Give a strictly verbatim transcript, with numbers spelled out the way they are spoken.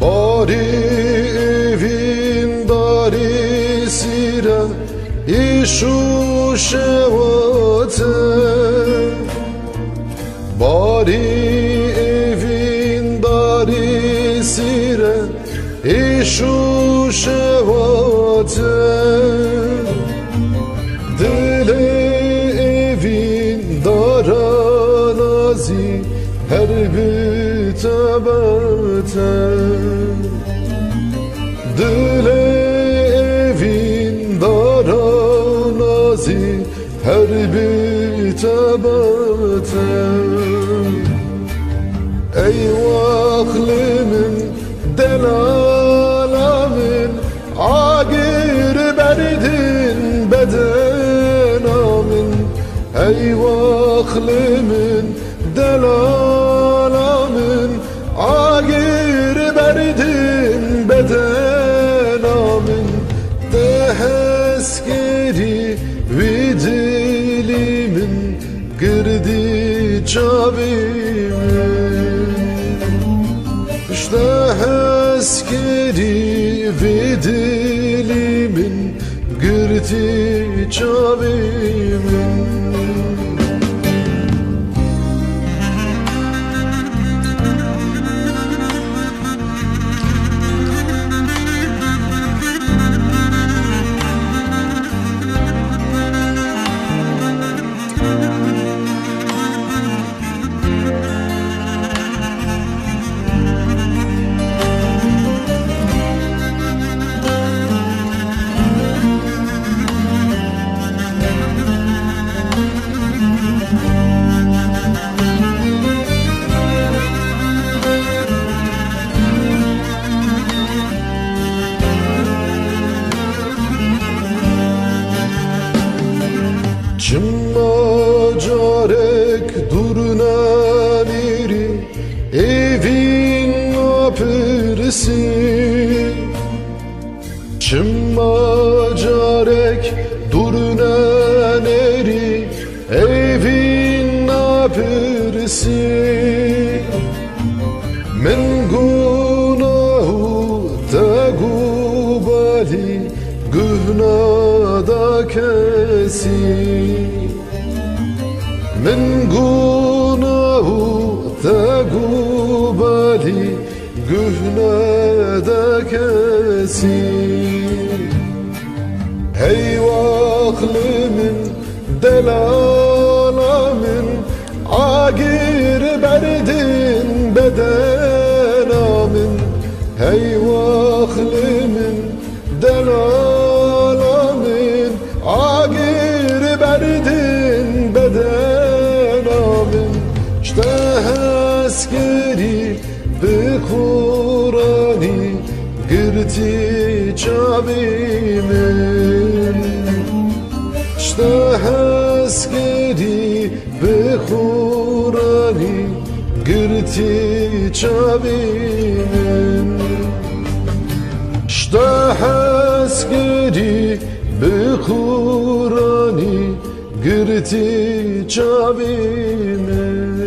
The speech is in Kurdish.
Barî evîn darî sîre îş û şewate. Barî evîn darî sîre îş û şewate. Dilê evîn daran azî her bi tebete. Dilê evîn daran azî her bi tebete. Ey wexlê min, delala min, agir berdin bedena min. Ey wexlê min, delala min, agir berdin bedena min. Te hez kirî vî dilî min, girdî çavî min. Ji te hez kirî vî dilî min, girtî çavî min. Çima carek dûr nenêrî, evîn napirsî? Çima carek dûr nenêrî, evîn napirsî? Min gunah û te gubalî guh neda kesî. Min gunah û te gubalî guh neda kesî. Hey wexlê min, delala min, agir berdin bedena min. Hey wexlê min, delala min, agir berdin bedena min. Ji te hez kirî, bi Quranî girtî çavî min. Ji te hez kirî, bi Quranî girtî çavî min. Ji te hez kirî, bi Quranî girtî çavî min.